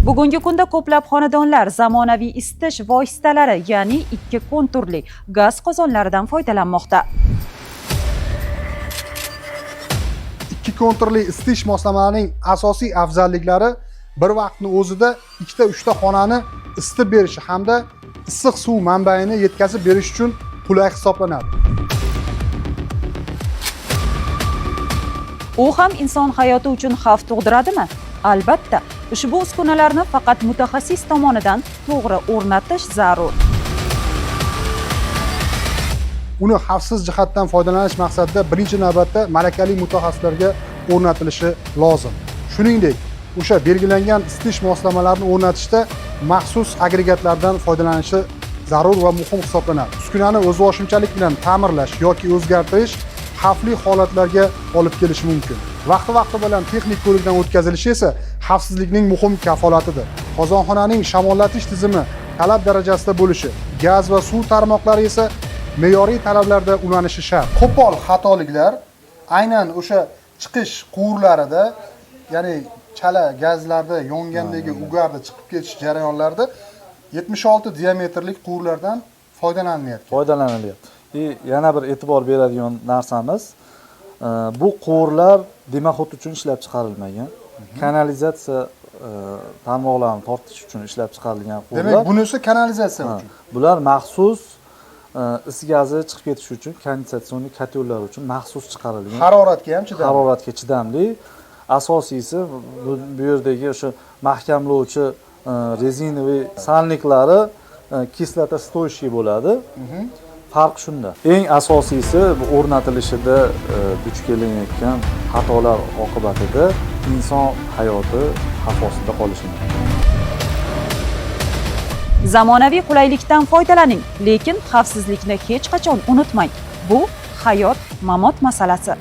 Bugungi kunda ko'plab xonadonlar zamonaviy isitish vositalari, ya'ni ikki konturli gaz qozonlaridan foydalanmoqda. Ikki konturli isitish moslamalarining asosiy afzalliklari bir vaqtni o'zida ikkita, uchta xonani isitib berishi hamda issiq suv manbaini yetkazib berish uchun qulay hisoblanadi. U ham inson hayoti uchun xavf tug'diradimi? Albatta, ushbu uskunalarni faqat mutaxassis tomonidan to'g'ri o'rnatish zarur. Uni xavfsiz jihatdan foydalanish maqsadida birinchi navbatda malakali mutaxassislarga o'rnatilishi lozim. Shuningdek, o'sha belgilangan isitish moslamalarini o'rnatishda maxsus agregatlardan foydalanishi zarur va muhim hisoblanadi. Uskunani o'zboshimchalik bilan ta'mirlash yoki o'zgartirish xavfli holatlarga olib kelishi mumkin. Vaqti-vaqti bilan texnik ko'rikdan o'tkazilishi esa xavfsizlikning muhim kafolatidir. Qozonxonaning shamollatish tizimi talab darajasida bo'lishi, gaz va suv tarmoqlari esa me'yoriy talablarda ulanishi shart. Qo'pol xatoliklar aynan o'sha chiqish quvurlarida, ya'ni chala gazlarda yongandagi ugarda chiqib ketish jarayonlarida 76 diametrlik quvurlardan foydalanilyapti. Foydalanilyapti. И yana bir e'tibor beradigan narsamiz, bu quvurlar дымоход uchun ishlab chiqarilmagan. Kanalizatsiya tarmoqlarini tortish uchun ishlab chiqarilgan quvurlar. Demak, bunisi kanalizatsiya uchun. Bular maxsus is gazi chiqib ketishi uchun konditsionli kotellar uchun maxsus chiqarilgan. Haroratga ham chidamli. Haroratga chidamli. Asosiysi bu yerdagi o'sha mahkamlovchi резиновый сальник lari кислотостоющий bo'ladi. Farq shunda. Eng asosiysi bu o'rnatilishida duch kelinayotgan xatolar oqibatida inson hayoti xavf ostida qolishi mumkin. Zamonaviy qulaylikdan foydalaning, lekin xavfsizlikni hech qachon unutmang. Bu hayot mamot masalasi.